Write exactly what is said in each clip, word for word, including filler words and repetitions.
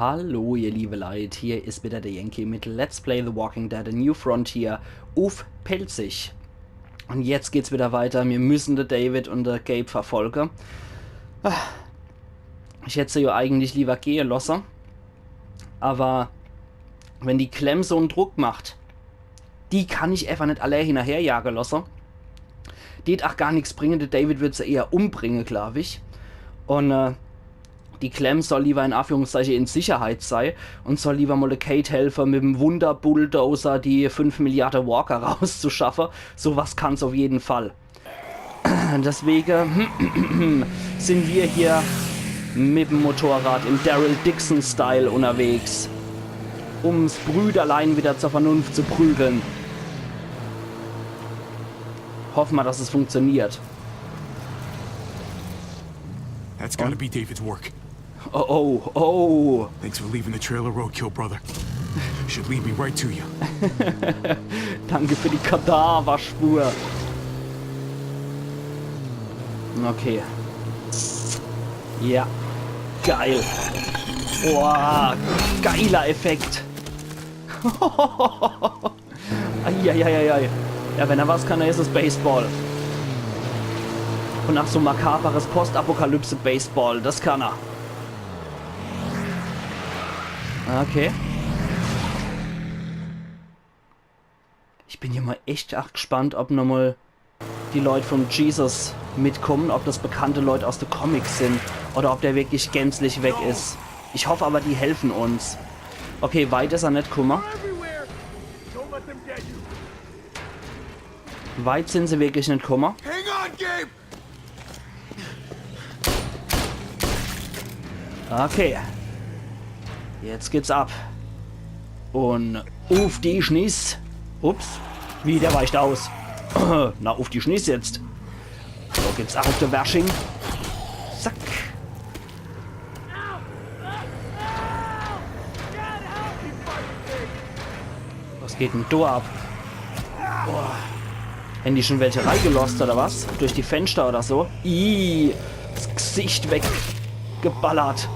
Hallo, ihr liebe Leit, hier is wieder der Yankee mit Let's Play The Walking Dead: A New Frontier uff Pälzisch. Und jetzt geht's wieder weiter. Mir müssen de David und de Gabe verfolge. Ah. Ich hätt se jo eigentlich lieber gehe losse. Aber wenn die Clem so'n Druck macht, die kann ich einfach net alle hinnerherjage losse. Die hätt ach gar nix bringe, de David würd se eher umbringe, glaub ich. Und äh, die Clem soll lieber in Anführungszeiche in Sicherheit sei und soll lieber mol de Kate helfe, mit dem Wunderbulldozer die fünf Milliarde Walker rauszuschaffe. So was kann's auf jeden Fall. Deswege sin wir hier mit dem Motorrad im Daryl-Dixon-Style unterwegs, um's Brüderlein wieder zur Vernunft zu prügeln. Hoff ma, dass es funktioniert. That's gotta be David's work. Oh, oh, oh. Thanks for leaving the trail a roadkill, brother. Should lead me right to you. Danke für die Kadaverspur. Okay. Ja. Geil. Boah, geiler Effekt. Eieieiei. Ja, wenn er was kann, dann is es Baseball. Und ach so makaberes Postapokalypse-Baseball, das kann er. Okay. Ich bin hier mal echt arg gespannt, ob nochmal die Leut von Jesus mitkommen, ob das bekannte Leut aus de Comics sin oder ob der wirklich gänzlich weg is. Ich hoff aber, die helfen uns. Okay, weit is er net, guck mal. Everywhere! Don't let them get you! Weit sin se wirklich net, guck mal. Hang on, Gabe! Okay. Jetzt geht's ab. Und uff die Schniss. Ups. Wie, der weicht aus. Na, uff die Schniss jetzt. So geht's ab uff de Wersching. Zack. Was geht denn do ab? Boah. Hän die schon welche reigelost oder was? Durch die Fenster oder so? Ih, das Gesicht weggeballert.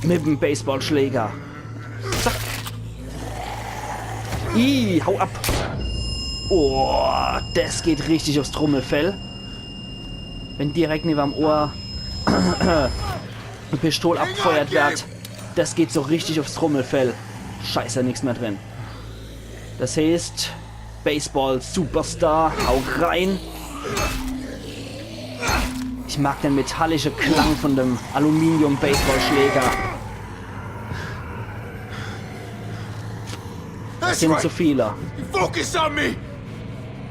Mit dem Baseballschläger. Zack. Ih, hau ab. Oh, das geht richtig aufs Trummelfell. Wenn direkt neben am Ohr e Pistol abgefeuert wird, das geht so richtig aufs Trummelfell. Scheiße, nix mehr drin. Das heißt, Baseball-Superstar, hau rein. Ich mag den metallische Klang von dem Aluminium-Baseballschläger. Das sind zu viele. Focus on me!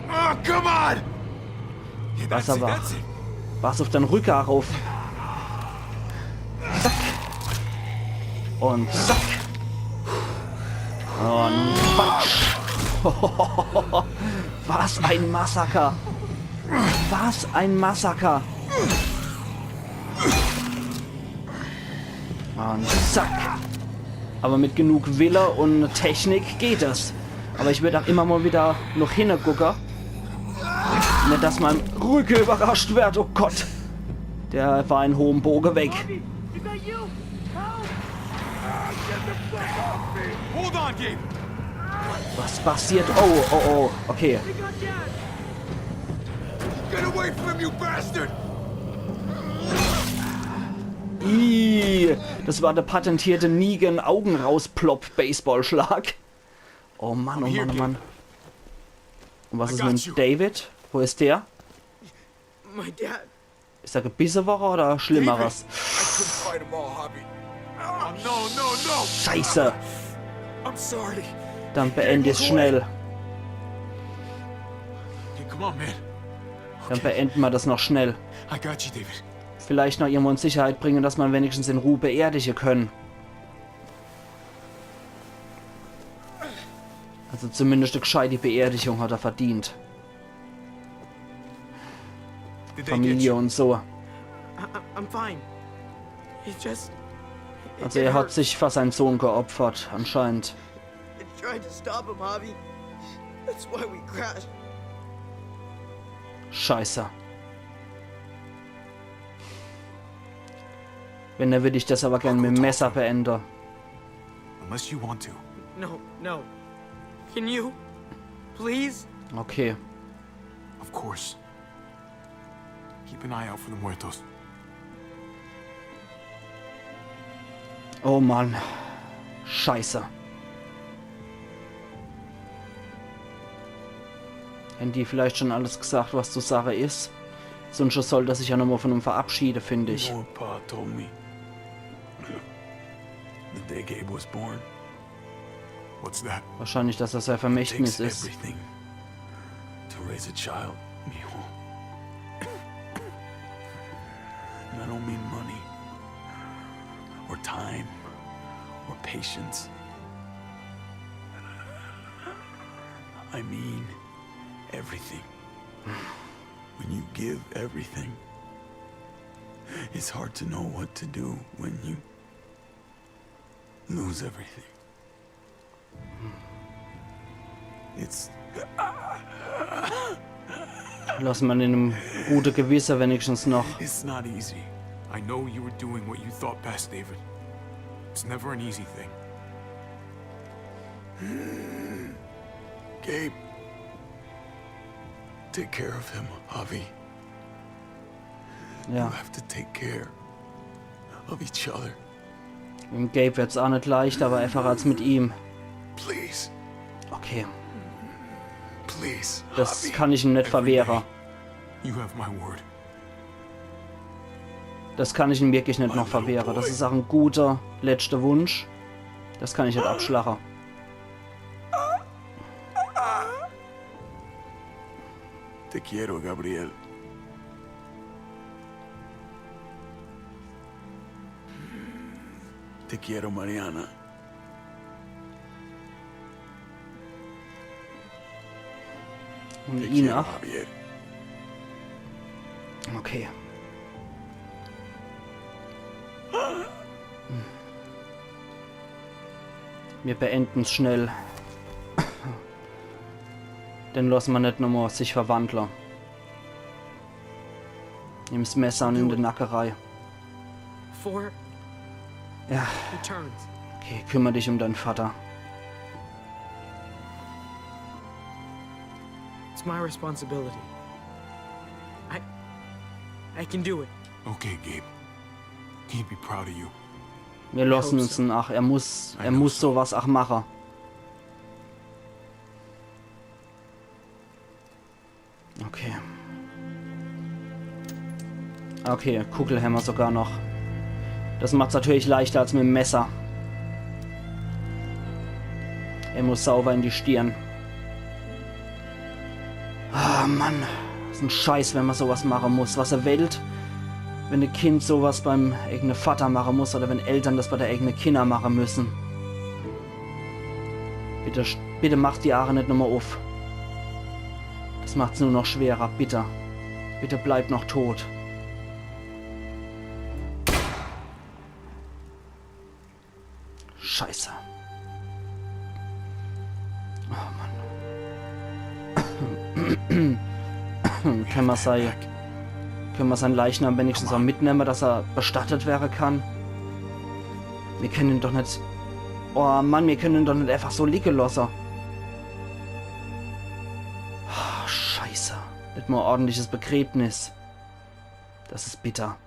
Oh, come on! Was aber? Was auf den Rücken rauf? Zack. Und zack. Und batsch. Was ein Massaker. Was ein Massaker. Und zack. Aber mit genug Wille und Technik geht es. Aber ich würd auch immer mal wieder noch hingucke. Net, dass mein Rücke überrascht wird. Oh Gott. Der war in hohem Boge weg. Bobby, is that you? Help! Hold on, Gabe. Was passiert? Oh, oh, oh. Okay. We got gas! Get away from him, you bastard! Ih, das war der patentierte Negan-Augen-rausplop-Baseballschlag. Oh Mann, oh Mann, oh Mann. Und was ist mit David? Wo ist der? My dad. Ist er gebisse worre oder Schlimmeres? I couldn't fight him all, Javi. Oh, no, no, no! Scheiße. I'm sorry. Dann beend ich's schnell. Hey, come on, man. Dann beenden wir das noch schnell. I got you, David. Vielleicht noch irgendwo in Sicherheit bringen, dass man wenigstens in Ruhe beerdigen können. Also zumindest eine gescheite Beerdigung hat er verdient. Did they get Familie you? Und so. I, I- I'm fine. It just. It, Also it er hat hurts. Sich für seinen Sohn geopfert, anscheinend. I tried to stop him, Javi. That's why we crashed. Scheiße. Wenn, dann würd ich das aber gern mit dem Messer beenden. Unless you want to. No, no. Can you? Please? Okay. Of course. Keep an eye out for the muertos. Oh Mann. Scheiße. Hän die vielleicht schon alles gesagt, was zu sage is? Sunscht sollt er sich ja nochmal von ihm verabschiede, find You ich. know what Pa told me? The day Gabe was born. What's that? Wahrscheinlich, dass das sein It Vermächtnis takes is. Everything to raise a child, mijo. And I don't mean money, or time, or patience. I mean everything. When you give everything, it's hard to know what to do when you lose everything. It's Lass ma in em gute Gewisse wenigstens noch. It's not easy. I know you were doing what you thought best, David. It's never an easy thing. Gabe, take care of him, Javi. You Ja, have to take care of each other. dem Gabe werd's aa net leichter, aber einfacher als mit ihm. Please, Okay, please. das Javi. kann ich ihm net verwehre. You have my word. Das kann ich ihm wirklich net noch verwehre. Das is aa en guter letschter Wunsch. Das kann ich net abschlache. Te quiero, Gabriel. Te quiero, Mariana. Und Te ihn quiero, ach. Javier. Okay. Mir beenden's schnell. Den losse ma net nochmal sich verwandle. Nimm's Messer und in de Nacke rei. Four Ja, returns. Okay, kümmer dich um deinen Vater. It's my responsibility. I. I can do it. Okay, Gabe. He'd be proud of you. Wir losse uns en ach. Er muss, er muss sowas ach mache. Okay. Okay, Kuggel hämmer sogar noch. Das macht's natürlich leichter als mit dem Messer. Er muss sauber in die Stirn. Ah, Mann. Das is en Scheiß, wenn ma sowas mache muss. Was e Welt, wenn e Kind sowas beim eigene Vater mache muss oder wenn Eltern das bei de eigene Kinder mache müsse. Bitte, sch- bitte mach die Aache net nochmal uff. Das macht's nur noch schwerer, bitte. Bitte bleib noch tot. Scheiße. Oh Mann. Könne ma sei, könne ma sein Leichnam wenigstens ach mitnemme, dass er bestattet wäre kann? Mir könne en doch net. Oh Mann, mir könne en doch net einfach so liege losse. Ah, Scheiße. Net mal e ordentliches Begräbnis. Das is bitter.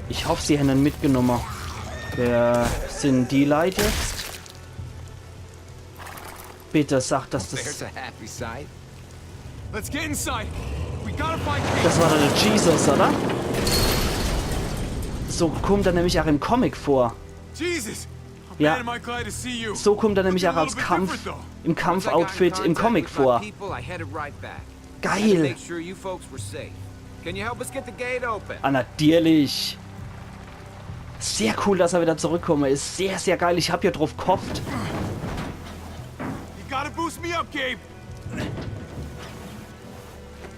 Ich hoff, sie hän en mitgenomme. Wer sin die Leit jetzt? Bitte sag, dass das, There's a happy sight. Let's get inside. We gotta find Kate. Das war doch de Jesus, oder? So kummt er nämlich ach im Comic vor. Jesus! Ja. Man, am I glad to see you. So kummt er nämlich Looking ach a als little bit Kampf, different, though. im Kampfoutfit im Comic vor. People, I headed right back. Geil! Make sure you folks were safe. Can you help us get the gate open? Ah, natürlich! Sehr cool, dass er wieder zurückkomme is. Sehr, sehr geil. Ich hab ja drauf gehofft. You gotta boost me up, Gabe.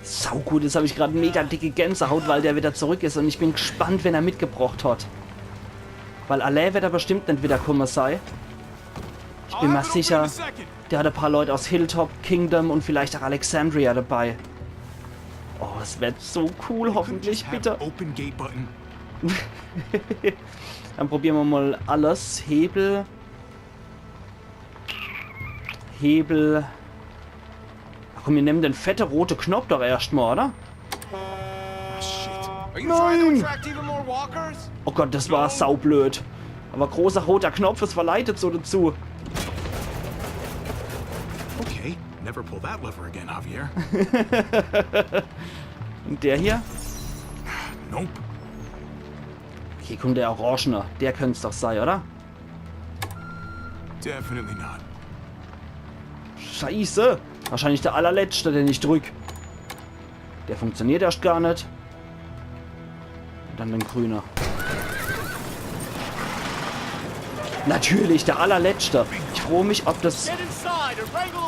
Saugut, jetzt hab ich grad mega dicke Gänsehaut, weil der wieder zurück is und ich bin gespannt, wen er mitgebrocht hat. Weil allee werd er bestimmt net wiederkomme sei. Ich bin mir sicher, der hat e paar Leut aus Hilltop, Kingdom und vielleicht ach Alexandria dabei. Oh, es werd so cool, hoffentlich, Have bitte. Open gate button. Dann probiere mer mol alles. Hebel. Hebel. Ach komm, mir nemme de fette rote Knopp doch erscht mol, oder? Shit. Are you trying to Nein. Attract even more walkers? Oh Gott, des war saublöd. Awwer großer roter Knopp, es verleitet so dezu. Okay, never pull that lever again, Javier. Un der hier? Nope. Hier kummt der Orangene. Der könnt's doch sei, oder? Definitely not. Scheiße. Wahrscheinlich der allerletzte, den ich drück. Der funktioniert erscht gar net. Un dann de grüne. Natürlich, der allerletzte. Ich froo mich, ob des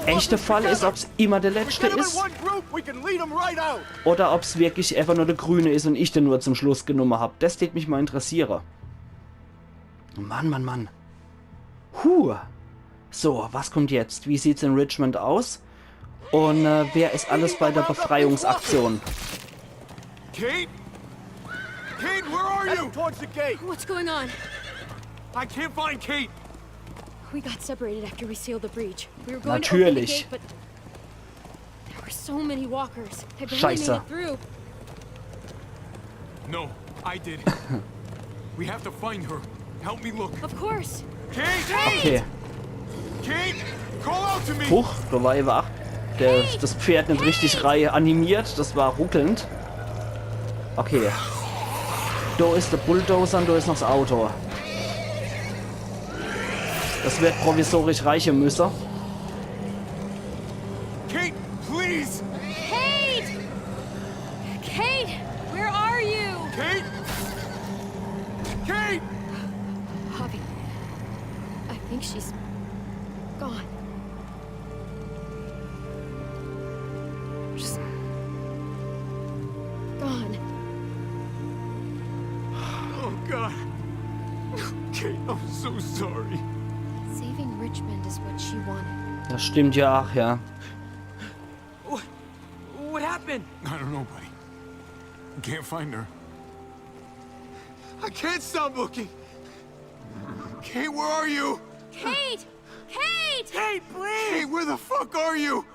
echte Fall is, ob's immer der letzte is. Oder ob's wirklich äfach nur de grüne is un ich den nur zum Schluss genumme hab. Des tät mich mol interessiere. Mann, Mann, Mann. Huh. So, was kummt jetzt? Wie sieht's in Richmond aus? Un äh, wer is alles bei der Befreiungsaktion? Kate? Kate, where are you? Towards the gate. What's going on? I can't find Kate. We got separated after we sealed the breach. We were going to open the Natürlich. Gate, but there were so many walkers. I barely Scheiße. Made it through. No, I did. We have to find her. Help me look. Of course. Kate! Okay. Kate! Call out to me! Huch, do war ewe ach der, des Pferd net richtig rei animiert. Des war ruckelnd. Okay. Do is de Bulldozer un do is noch des Auto. Des werd provisorisch reiche müsse. Kate, please! Kate! Kate, where are you? Kate! Kate! Javi, I think she's gone. Just gone. Oh, God. Kate, I'm so sorry. Saving Richmond is what she wanted. Des stimmt jo ach, ja. What happened? I don't know, buddy. Can't find her. I can't stop looking. Kate, where are you? Kate! Kate! Kate, please! Kate, where the fuck are you?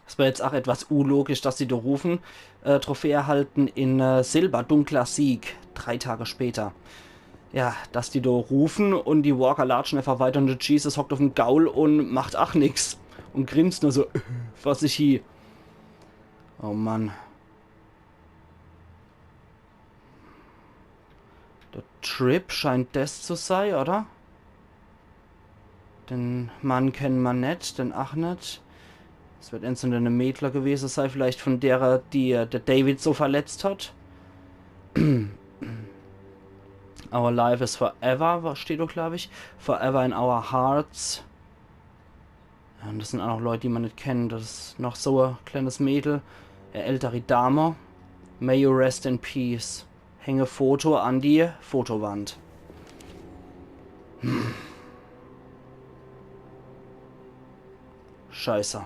Es war jetzt ach etwas unlogisch, dass die do rufen, äh, Trophäe erhalten in äh, Silber, dunkler Sieg, drei Tage später. Ja, dass die do rufen un die Walker latschen einfach weiter un de Jesus hockt uff'm Gaul un macht ach nix un grinst nur so vor sich hie. Oh Mann. De Tripp scheint des zu sei, oder? Den Mann kenne mer net, den ach net. Es werd ens so e Mädel gewese sei, vielleicht von derer, die äh, de David so verletzt hat. Our life is forever, wa- steht do, glaub ich. Forever in our hearts. Ja, un des sin ach noch Leit, die mer net kennt. Des is noch so e kleines Mädel. E älteri Dame. May you rest in peace. Hänge Foto an die Fotowand. Hm. Scheiße.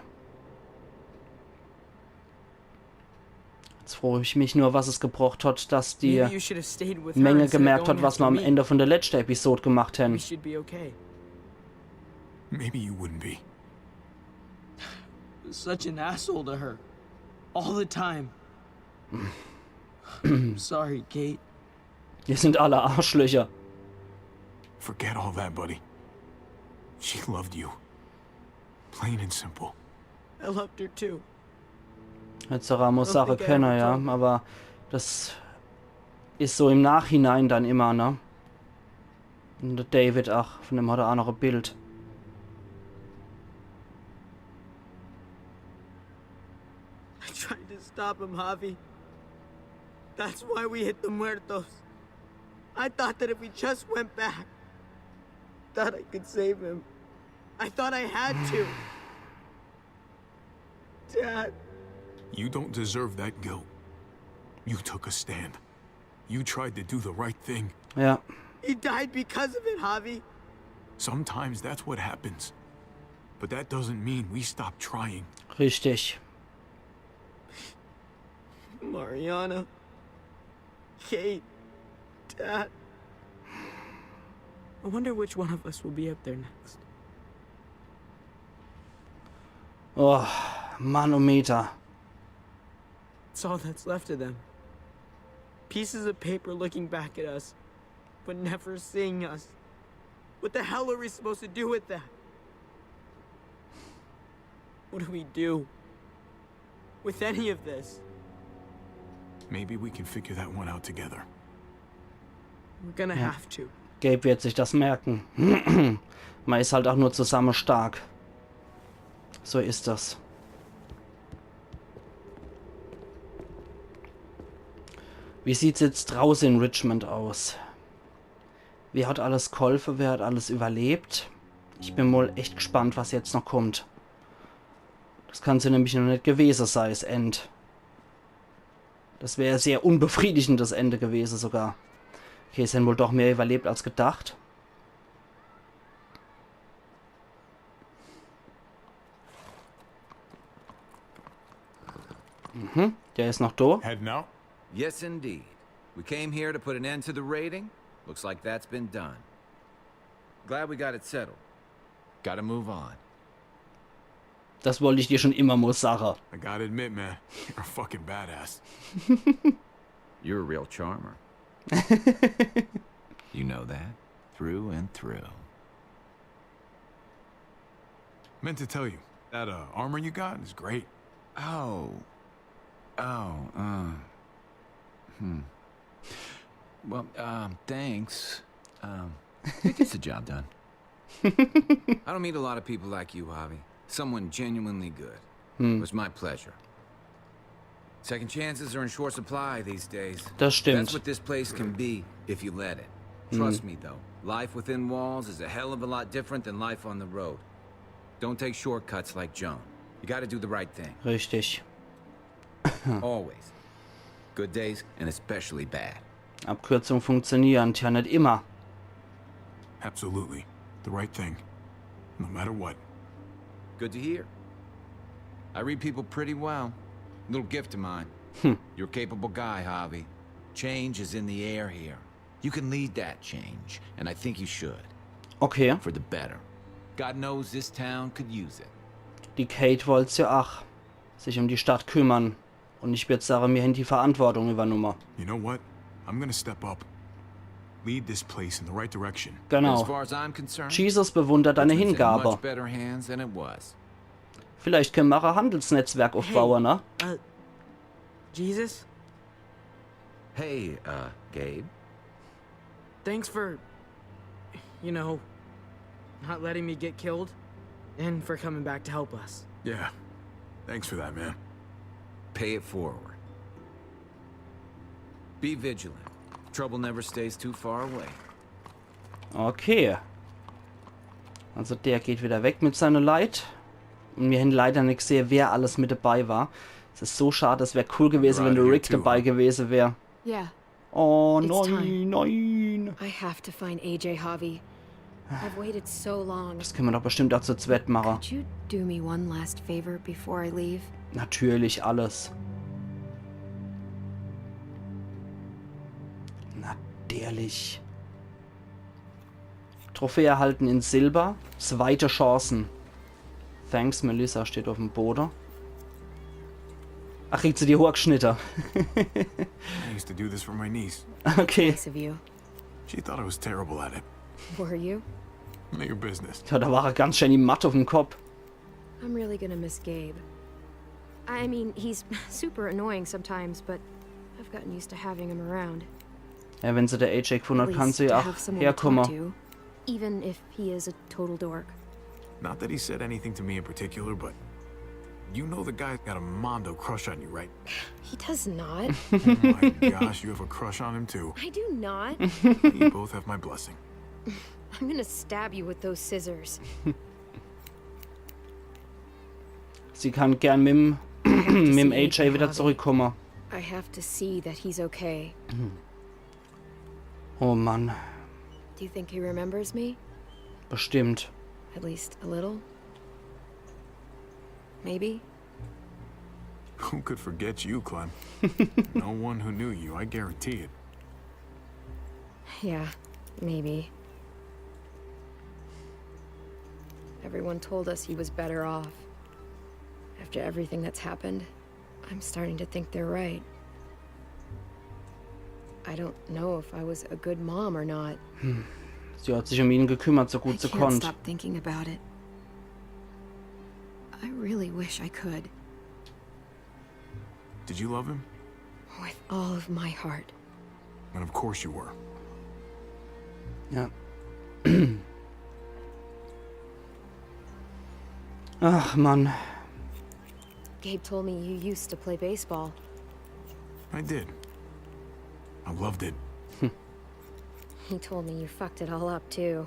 Jetzt froo ich mich nur, was es gebrocht hat, dass die Maybe you should have stayed with her Menge instead of gemerkt going hat, was after mer am me. Ende von der letzte Episode gemacht We hän. Should be okay. Maybe you wouldn't be. Such an asshole to her. All the time. Sorry, Kate. Wir sind alle Arschlöcher. Forget all that, buddy. She loved you. Plain and simple. I loved her too. Hätt se Ramos sage kenne, ja, aber das is so im Nachhinein dann immer, ne? Un der David, ach, von dem hat er ach noch e Bild. I tried to stop him, Javi. That's why we hit the muertos. I thought that if we just went back, that I could save him. I thought I had to. Dad, You don't deserve that guilt. You took a stand. You tried to do the right thing. Ja. he died because of it, Javi. Sometimes that's what happens. But that doesn't mean we stop trying. Richtig. Mariana. Kate. Dad. I wonder which one of us will be up there next. Oh, Manometer. It's all that's left of them. Pieces of paper looking back at us, but never seeing us. What the hell are we supposed to do with that? What do we do with any of this? Maybe we can figure that one out together. We're gonna Yeah. Have to. Gabe wird sich das merken. Man is halt auch nur zusammen stark. So is das. Wie sieht's jetzt draußen in Richmond aus? Wer hat alles geholfen? Wer hat alles überlebt? Ich bin wohl echt gespannt, was jetzt noch kommt. Das kann's ja nämlich noch net gewesen sein, das End. Das wär sehr unbefriedigendes Ende gewesen sogar. Okay, es hän wohl doch mehr überlebt als gedacht. Mhm, der is noch do. Heading out? Yes, indeed. We came here to put an end to the raiding. Looks like that's been done. Glad we got it settled. Gotta move on. Das wollt ich dir schon immer mal sagen. I gotta admit, man, you're a fucking badass. You're a real charmer. You know that? Through and through. Meant to tell you, that uh, armor you got is great. Oh. Oh, uh. Hmm. Well, um, thanks. Um, it gets the job done. I don't meet a lot of people like you, Javi. Someone genuinely good. It was my pleasure. Second chances are in short supply these days. Das stimmt. That's what this place can be if you let it. Trust me, though, life within walls is a hell of a lot different than life on the road. Don't take shortcuts like Joan. You gotta do the right thing. Richtig. Always. Good days and especially bad. Abkürzung funktionieren ja net immer. Absolutely. The right thing. No matter what. Good to hear. I read people pretty well. Little gift of mine. You're a capable guy, Javi. Change is in the air here. You can lead that change, and I think you should. Okay. For the better. God knows this town could use it. Die Kate wollt's ja ach sich um die Stadt kümmern. Und ich würd sagen, mir hän die Verantwortung übernommen. You know what? I'm gonna step up. Lead this place in the right direction. As Genau. Far as I'm concerned, Jesus bewundert deine it's in Hingabe. Much better hands than it was. Vielleicht können wir auch ein Handelsnetzwerk aufbauen, ne? Uh, Jesus? Hey, uh, Gabe. Thanks for, you know, not letting me get killed and for coming back to help us. Yeah. Thanks for that, man. Pay it forward. Be vigilant. Trouble never stays too far away. Okay. Also der geht wieder weg mit seine Leit. Und mir hän leider net gesehen, wer alles mit dabei war. Es is so schad, es wär cool gewesen, wenn der Rick dabei gewesen wär. Yeah, Oh It's nein, nein. I have to find A J, Javi. I've waited so long. Das können wir doch bestimmt auch zu zweit machen. Could you do me one last favor before I leave? Natürlich alles. Natürlich. Trophäe erhalten in Silber. Zweite Chancen. Thanks, Melissa steht auf dem Boden. Ach, kriegt sie die Hoor geschnitte. I used to do this for my niece. Okay. Nice of you. She thought I was terrible at it. Were you? None of your business. Ja, da war er ganz schön im Matt auf dem Kopf. I'm really gonna miss Gabe. I mean, he's super annoying sometimes, but I've gotten used to having him around. Ja, wenn sie der A J gefunden At hat, kann least sie to ja have auch someone to talk herkommen. To, even if he is a total dork. Not that he said anything to me in particular, but you know the guy's got a mondo crush on you, right? He does not. Oh my gosh, you have a crush on him too. I do not. You both have my blessing. I'm gonna stab you with those scissors. Sie kann gern mit dem, mit dem A J wieder zurückkommen. I have to see that he's okay. Oh Mann, Do you think he remembers me? Bestimmt. At least a little? Maybe? Who could forget you, Clem? No one who knew you, I guarantee it. Yeah, maybe. Everyone told us he was better off. After everything that's happened, I'm starting to think they're right. I don't know if I was a good mom or not. Sie hat sich um ihn gekümmert, so I gut sie can't konnt. Stop thinking about it. I really wish I could. Did you love him? With all of my heart. And of course you were. Ja. Ach, Mann. Gabe told me you used to play baseball. I did. I loved it. He told me you fucked it all up too.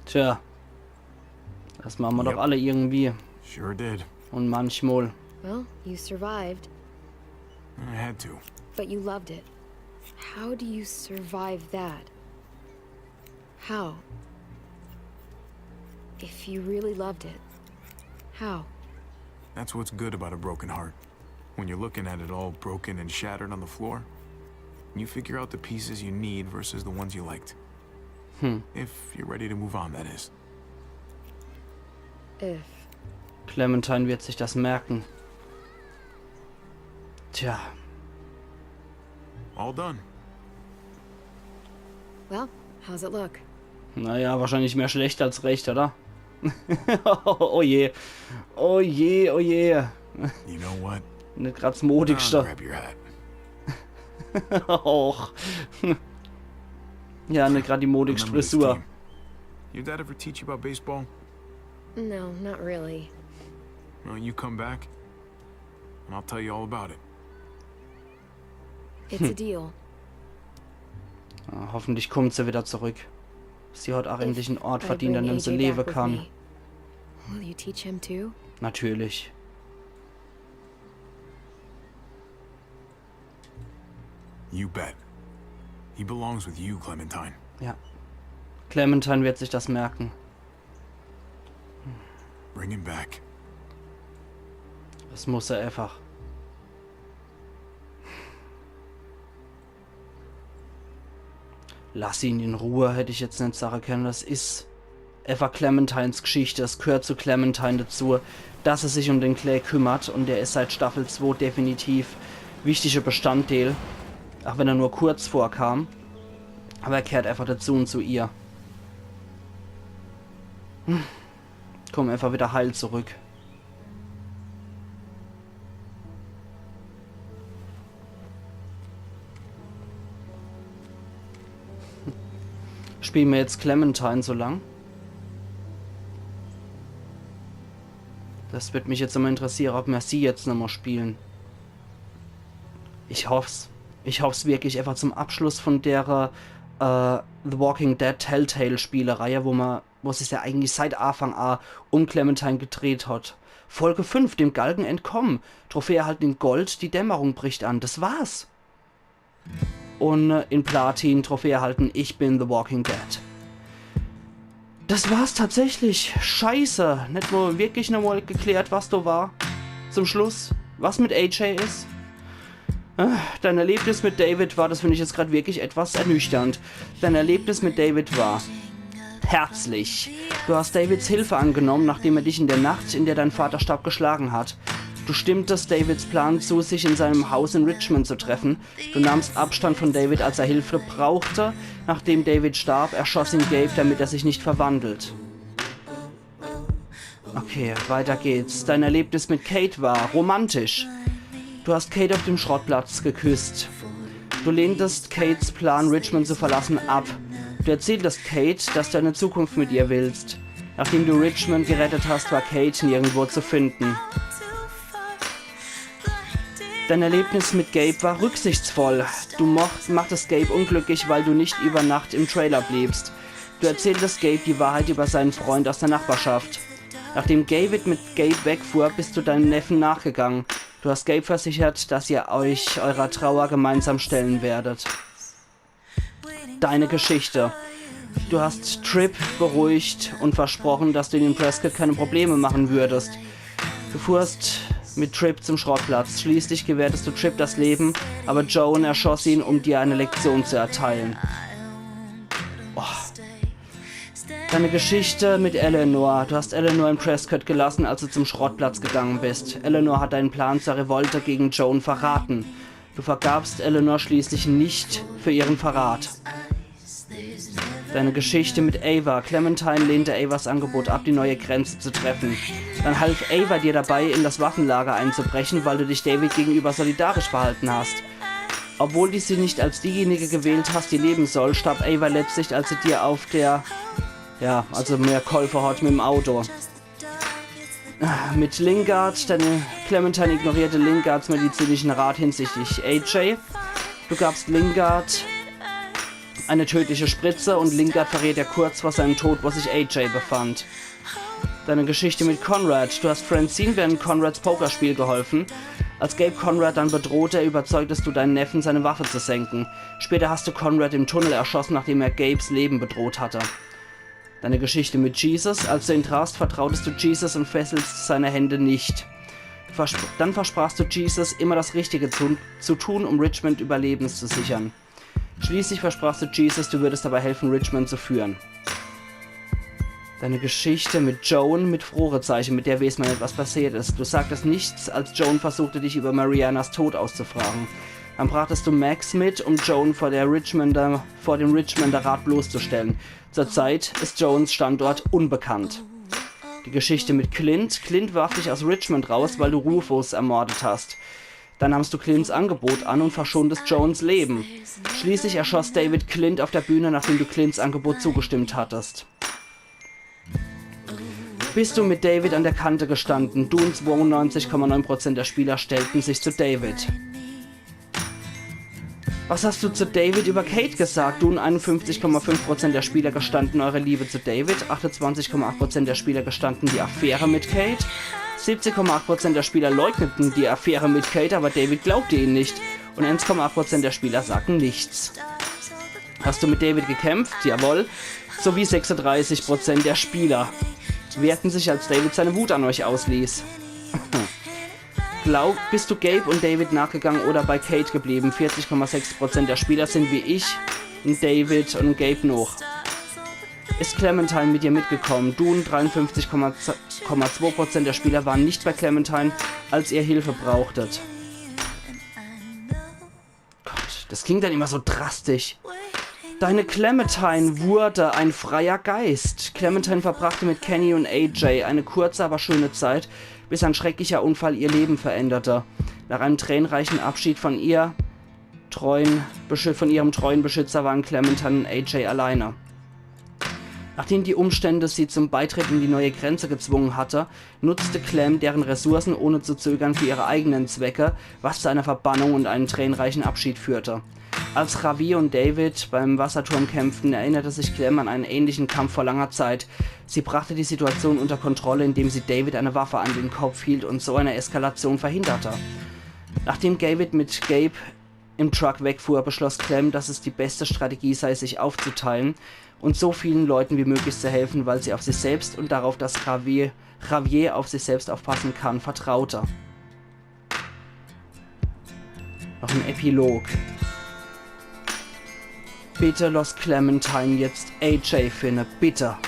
Tja. Das machen wir doch Yep. alle irgendwie. Sure did. Und manchmal. Well, you survived, I had to. But you loved it. How do you survive that? How? If you really loved it, how? That's what's good about a broken heart. When you're looking at it all broken and shattered on the floor, you figure out the pieces you need versus the ones you liked. Hmm. If you're ready to move on, that is. If. Clementine wird sich das merken. Tja. All done. Well, how's it look? Naja, wahrscheinlich mehr schlecht als recht, oder? Oh je. Oh je, oh je. You know what? Nicht grad das I'll Modigste. Grab your hat. Och. Ja, nicht grad die modigste Remember this Frisur. Team. Your dad ever teach you about baseball? No, not really. Well, you come back, and I'll tell you all about it. It's a deal. Ah, hoffentlich kommt sie wieder zurück. Sie hat auch endlich einen Ort I verdient, an bring dem sie A J leben back with kann. Me. Will you teach him too? Natürlich. You bet. He belongs with you, Clementine. Ja. Clementine wird sich das merken. Bring him back. Das muss er einfach. Lass ihn in Ruhe, hätte ich jetzt nicht sagen können. Das ist einfach Clementines Geschichte. Es gehört zu Clementine dazu, dass er sich um den Clay kümmert. Und er ist seit Staffel zwei definitiv wichtiger Bestandteil. Auch wenn er nur kurz vorkam. Aber er gehört einfach dazu und zu ihr. Hm. Komm einfach wieder heil zurück. Spielen wir jetzt Clementine so lang? Das wird mich jetzt immer interessieren, ob wir sie jetzt nochmal spielen. Ich hoff's. Ich hoff's wirklich, einfach zum Abschluss von der äh, The Walking Dead Telltale Spielereihe, wo man, wo es sich ja eigentlich seit Anfang an um Clementine gedreht hat. Folge fünf, dem Galgen entkommen. Trophäe erhalten in Gold, die Dämmerung bricht an. Das war's. Und äh, in Platin Trophäe erhalten, ich bin The Walking Dead. Das war's tatsächlich. Scheiße. Nicht mal wirklich nochmal geklärt, was da war. Zum Schluss. Was mit A J ist. Äh, Dein Erlebnis mit David war, das finde ich jetzt gerade wirklich etwas ernüchternd. Dein Erlebnis mit David war herzlich. Du hast Davids Hilfe angenommen, nachdem er dich in der Nacht, in der dein Vater starb, geschlagen hat. Du stimmtest Davids Plan zu, sich in seinem Haus in Richmond zu treffen. Du nahmst Abstand von David, als er Hilfe brauchte. Nachdem David starb, erschoss ihn Gabe, damit er sich nicht verwandelt. Okay, weiter geht's. Dein Erlebnis mit Kate war romantisch. Du hast Kate auf dem Schrottplatz geküsst. Du lehntest Kates Plan, Richmond zu verlassen, ab. Du erzähltest Kate, dass du eine Zukunft mit ihr willst. Nachdem du Richmond gerettet hast, war Kate nirgendwo zu finden. Dein Erlebnis mit Gabe war rücksichtsvoll. Du mocht, machtest Gabe unglücklich, weil du nicht über Nacht im Trailer bliebst. Du erzähltest Gabe die Wahrheit über seinen Freund aus der Nachbarschaft. Nachdem David mit Gabe wegfuhr, bist du deinem Neffen nachgegangen. Du hast Gabe versichert, dass ihr euch eurer Trauer gemeinsam stellen werdet. Deine Geschichte. Du hast Tripp beruhigt und versprochen, dass du den Prescott keine Probleme machen würdest. Du fuhrst mit Tripp zum Schrottplatz. Schließlich gewährtest du Tripp das Leben, aber Joan erschoss ihn, um dir eine Lektion zu erteilen. Oh. Deine Geschichte mit Eleanor. Du hast Eleanor in Prescott gelassen, als du zum Schrottplatz gegangen bist. Eleanor hat deinen Plan zur Revolte gegen Joan verraten. Du vergabst Eleanor schließlich nicht für ihren Verrat. Deine Geschichte mit Ava. Clementine lehnte Avas Angebot ab, die neue Grenze zu treffen. Dann half Ava dir dabei, in das Waffenlager einzubrechen, weil du dich David gegenüber solidarisch verhalten hast. Obwohl du sie nicht als diejenige gewählt hast, die leben soll, starb Ava letztlich, als sie dir auf der, ja, also mir gholfe hat mit dem Auto. Mit Lingard, deine Clementine ignorierte Lingards medizinischen Rat hinsichtlich A J. Du gabst Lingard eine tödliche Spritze und Lingard verrät dir kurz vor seinem Tod, wo sich A J befand. Deine Geschichte mit Conrad. Du hast Francine während Conrads Pokerspiel geholfen. Als Gabe Conrad dann bedrohte, überzeugtest du deinen Neffen, seine Waffe zu senken. Später hast du Conrad im Tunnel erschossen, nachdem er Gabes Leben bedroht hatte. Deine Geschichte mit Jesus. Als du ihn trafst, vertrautest du Jesus und fesselst seine Hände nicht. Versp Dann versprachst du Jesus, immer das Richtige zu, zu tun, um Richmond Überleben zu sichern. Schließlich versprachst du Jesus, du würdest dabei helfen, Richmond zu führen. Deine Geschichte mit Joan mit Fragezeichen, mit der wees mer net, was passiert is. Du sagtest nichts, als Joan versuchte, dich über Marianas Tod auszufragen. Dann brachtest du Max mit, um Joan vor der Richmonder, vor dem Richmonder Rat bloßzustellen. Zurzeit ist Joans Standort unbekannt. Die Geschichte mit Clint. Clint warf dich aus Richmond raus, weil du Rufus ermordet hast. Dann nahmst du Clints Angebot an und verschontest Joans Leben. Schließlich erschoss David Clint auf der Bühne, nachdem du Clints Angebot zugestimmt hattest. Bist du mit David an der Kante gestanden? Du und zweiundneunzig Komma neun Prozent der Spieler stellten sich zu David. Was hast du zu David über Kate gesagt? Du und einundfünfzig Komma fünf Prozent der Spieler gestanden eure Liebe zu David, achtundzwanzig Komma acht Prozent der Spieler gestanden die Affäre mit Kate, siebzig Komma acht Prozent der Spieler leugneten die Affäre mit Kate, aber David glaubte ihnen nicht und eins Komma acht Prozent der Spieler sagten nichts. Hast du mit David gekämpft? Jawohl. Sowie sechsunddreißig Prozent der Spieler wehrten sich, als David seine Wut an euch ausließ. Glaub, bist du Gabe und David nachgegangen oder bei Kate geblieben? Vierzig Komma sechs Prozent der Spieler sind wie ich und David und Gabe noch. Ist Clementine mit dir mitgekommen? Du und dreiundfünfzig Komma zwei Prozent der Spieler waren nicht bei Clementine, als ihr Hilfe brauchtet. Gott, das klingt dann immer so drastisch. Deine Clementine wurde ein freier Geist. Clementine verbrachte mit Kenny und A J eine kurze, aber schöne Zeit, bis ein schrecklicher Unfall ihr Leben veränderte. Nach einem tränenreichen Abschied von ihr treuen, Beschü- von ihrem treuen Beschützer waren Clementine und A J alleine. Nachdem die Umstände sie zum Beitritt in die neue Grenze gezwungen hatte, nutzte Clem deren Ressourcen ohne zu zögern für ihre eigenen Zwecke, was zu einer Verbannung und einem tränenreichen Abschied führte. Als Javier und David beim Wasserturm kämpften, erinnerte sich Clem an einen ähnlichen Kampf vor langer Zeit. Sie brachte die Situation unter Kontrolle, indem sie David eine Waffe an den Kopf hielt und so eine Eskalation verhinderte. Nachdem David mit Gabe im Truck wegfuhr, beschloss Clem, dass es die beste Strategie sei, sich aufzuteilen und so vielen Leuten wie möglich zu helfen, weil sie auf sich selbst und darauf, dass Javier, Javier auf sich selbst aufpassen kann, vertraute. Noch ein Epilog. Bitte lass Clementine jetzt A J finden, bitte.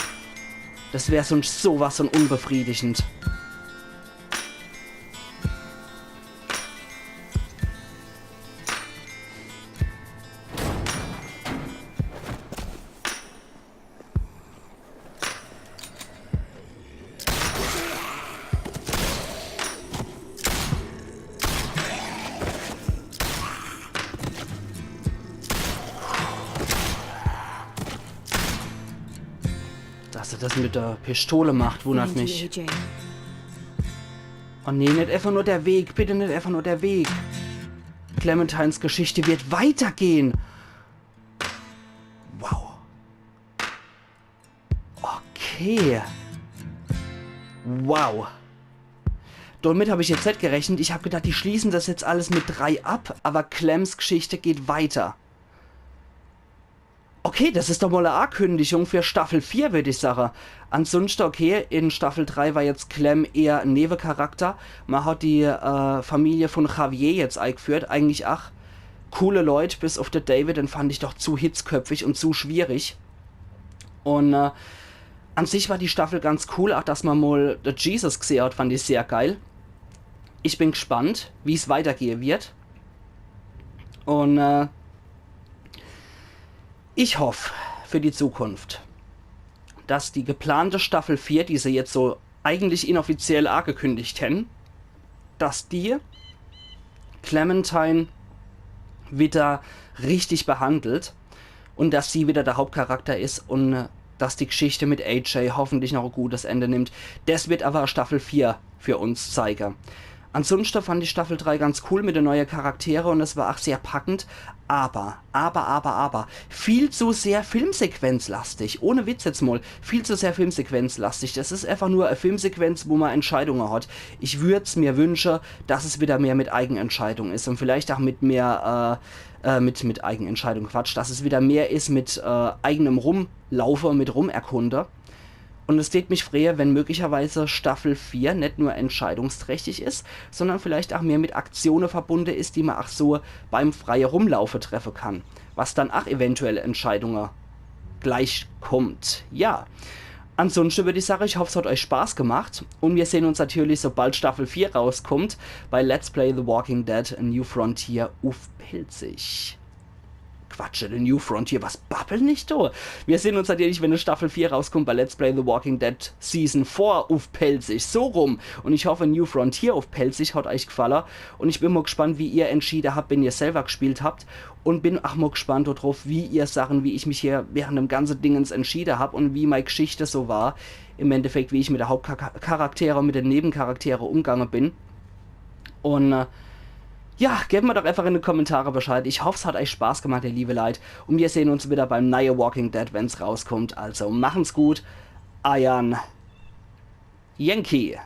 Das wär sonst sowas von unbefriedigend. Dass er das mit der Pistole macht, wundert mich. Oh nee, net einfach nur der Weg. Bitte net einfach nur der Weg. Clementines Geschichte wird weitergehen. Wow. Okay. Wow. Damit hab ich jetzt net gerechnet. Ich hab gedacht, die schließen das jetzt alles mit drei ab, aber Clems Geschichte geht weiter. Okay, das is doch mol e Akündigung für Staffel vier, würd ich sage. Ansunschte, okay, in Staffel drei war jetzt Clem eher en Newecharakter. Ma hat die äh, Familie von Javier jetzt eigführt. Eigentlich ach coole Leut, bis uff de David, den fand ich doch zu hitzköpfig und zu schwierig. Und äh, an sich war die Staffel ganz cool, ach dass ma mol de Jesus gsehe hat, fand ich sehr geil. Ich bin gspannt, wie's weitergehe wird. Und äh, ich hoff für die Zukunft, dass die geplante Staffel vier, die se jetzt so eigentlich inoffiziell agekündigt hen, dass die Clementine wieder richtig behandelt und dass sie wieder der Hauptcharakter is und äh, dass die Gschichte mit A J hoffentlich noch e gutes Ende nimmt. Das wird aber Staffel vier für uns zeige. Ansunschte fand ich Staffel drei ganz cool mit de neue Charaktere und es war ach sehr packend, aber, aber, aber, aber, viel zu sehr filmsequenzlastig. Ohne Witz jetzt mol, viel zu sehr filmsequenzlastig. Das is einfach nur e Filmsequenz, wo ma Entscheidunge hat. Ich würd's mir wünsche, dass es wieder mehr mit Eigenentscheidung is und vielleicht ach mit mehr, äh, äh, mit, mit Eigenentscheidung, Quatsch, dass es wieder mehr is mit äh, eigenem Rumlaufe, mit Rumerkunde. Und es tät mich freue, wenn möglicherweise Staffel vier net nur entscheidungsträchtig is, sondern vielleicht ach mehr mit Aktione verbunde is, die ma ach so beim freie Rumlaufe treffe kann, was dann ach eventuell Entscheidunge gleich kommt. Ja. Ansunschte würd ich sage, ich hoff, es hat euch Spaß gemacht und wir sehen uns natürlich, sobald Staffel vier rauskommt, bei Let's Play The Walking Dead: A New Frontier uff Pälzisch. Quatsch, The New Frontier, was babbel ich do? Wir sehen uns natürlich, wenn Staffel vier rauskommt, bei Let's Play The Walking Dead Season vier uff Pälzisch, so rum. Und ich hoff, A New Frontier uff Pälzisch hat euch gfalle. Und ich bin mol gspannt, wie ihr entschiede habt, wenn ihr selber gspielt habt. Und bin ach mol gspannt do druff, wie ihr Sachen, wie ich mich hier während dem ganze Dingens entschiede hab und wie mei Gschichte so war. Im Endeffekt, wie ich mit de Hauptcharaktere und mit de Nebencharaktere umgange bin. Und äh, ja, gebt mir doch einfach in de Kommentare Bescheid. Ich hoff, es hat euch Spaß gemacht, ihr liebe Leit. Und wir sehen uns wieder beim neue Walking Dead, wenn's rauskommt. Also machen's gut. Eiern Yankee.